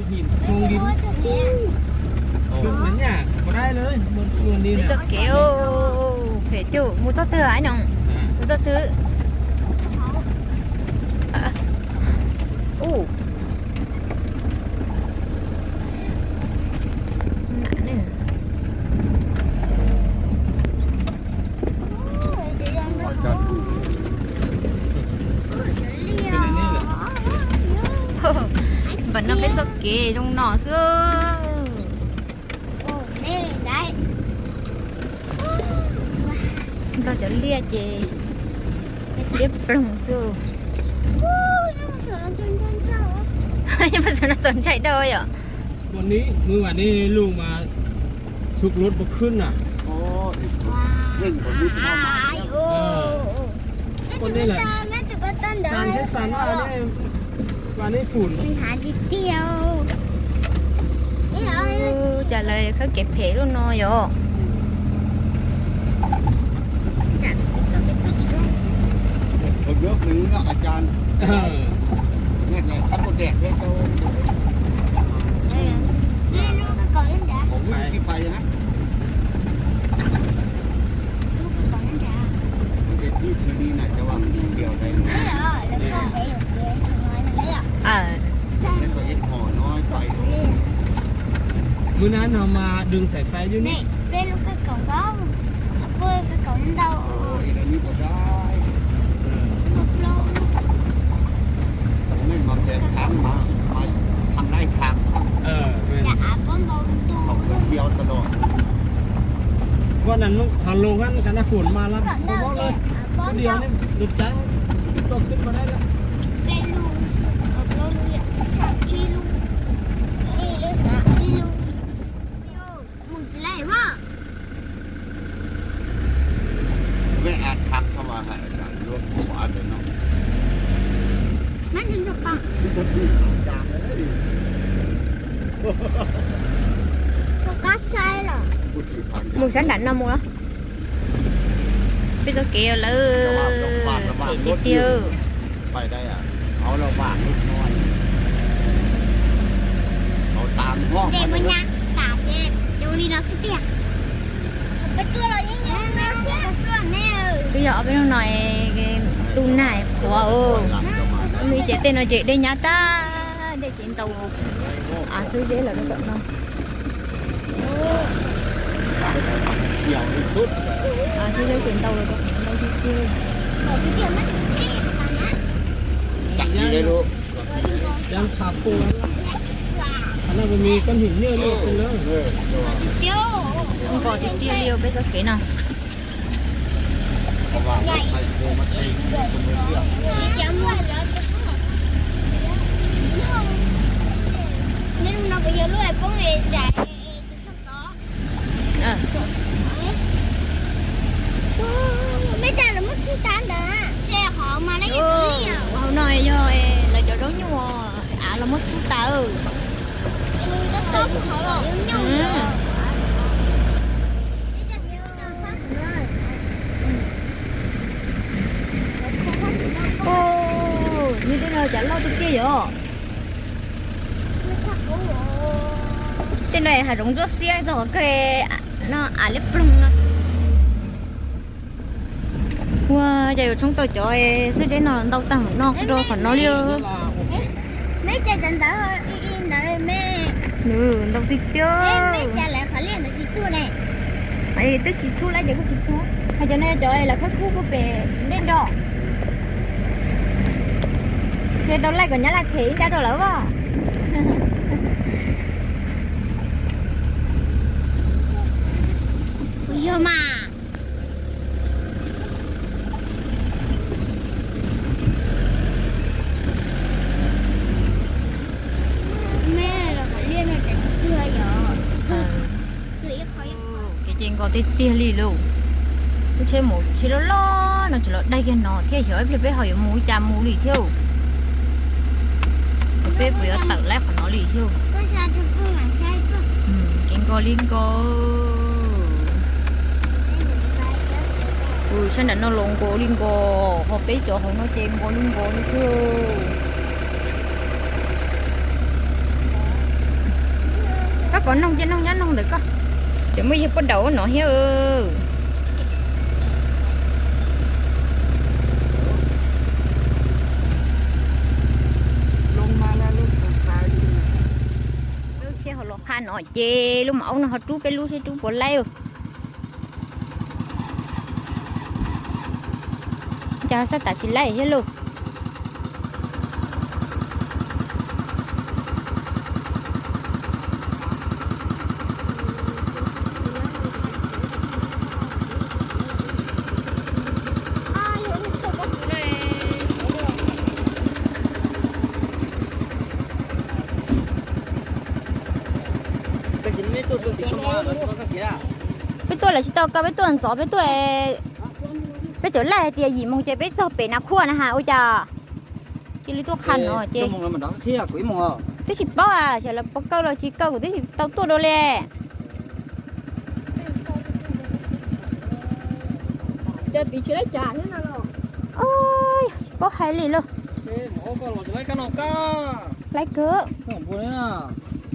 Mus txoj kev phem cuj, mus txoj twg no? Mus txoj twg? Ub, npam no peb txoj kev zoo no xwb. Nplog cov liaj ces liab ploog xwb. Nyob no txaus ntshai dab yom. Ua nws vam nej lug mas sub lub pov khwb na. Ua nej lawm, xan thiab xan vaj nej, vaj nej fum. Cas lawv khawb kev phem lub no yom. Mws nab no mas dws xaim fais li ne. Vaj nag hov loog, nag fum mas lab kua mob lawm, koj dias ne, lub tsaib koj khwb mas dab lawm. Mus sab nram no mus. Peb txoj kev lawm, phem tiag tiag. Twb yog ob peb hnub no tu nag qhuav, ib ces tej no ces dej nyab tag, dej ces ntaus av xwb zeb los rau tom no. Xwb zeb ces ntaus los rau tom no tiag tiag. Zoo nkauj tiag tiag li peb txoj kev no. Hauv no yog lawv cov zaub nyuj av los muab txhub tas. Nyob tej no cas loj tiag tiag yom. Tej no hav zoov ntsuab xiab txog qhov kawg no, av liab ploog no. Ua cas yuav tshoob tau cov xwb zeb no ntau tag no rau qhov no li. Nws ntau tiag tiag. Twb tsis txhub lawm ces kuj tsis txhub. Hais cov no cov lawv khawb kub puag pem dej nrog. Ces tau laij kom nyab laj them ib nrab rau lawv as. Yog mas. Kev ces nkos tiag tiag li lauj. Lub tsheb mus tsheb loj loj no tseem los daig kiag no thiab, xyov ib pliag peb ho yuav mus li cas mus li thiab. Peb puas yuav tawm laib qhov no li thiab. Kev nkos li nkos. Sab nram no los nkos li nkos, ho peb cov hauv no ces nkos li nkos li xwb. Kom noog ces noog nyob noog ntawm koj. Tseem muaj yawg poj daum no thiab. Lub tsheb ho los qha no ces lub maum aub no ho rub peb lub seb rub puas laib. Cas xab tas tsis laib thiab lauj. Peb tuaj lawm tsis tau koj, peb tuaj ntxov peb tuaj. Peb txawm laij hais tias yim moos ces peb txog pem Nas Khuaj na has ua cas cia li tuaj qha no ces. Twb tsis paub, xyov lawv puas kaw los tsis kaw, kuv twb tsis tau tuaj dua li. Tsis paub hais li lauj. Laib kawg.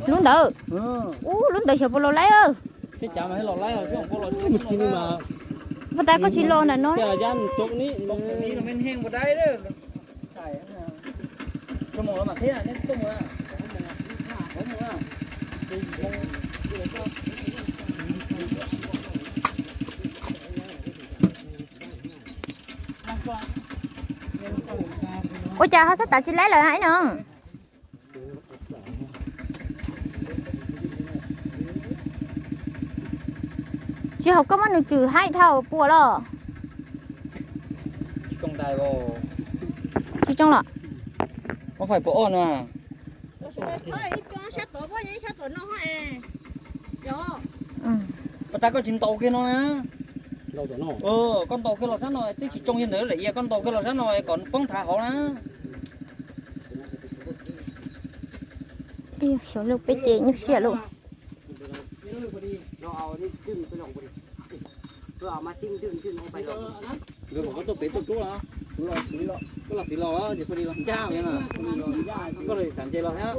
Lub ntawd. Ub, lub ntawd xyov puas los laib. Puas tas koj tsis los nram no? Ua cas ho xab tas tsis laib lawm hais no? Tsis haum koj muab nws tswm haib dhau puas los? Tsis tsoo los? Puas tas koj tsis ntaus kiag no na? Koj ntaus kiag los sab no twb tsis tsoo li ntawd lawm, koj ntaus kiag los sab no kom poob thav hauv na. Xyov lub peb ces nyuaj siab lauj. Koj los tid los, koj los ncaj, koj los xav nce los thiab.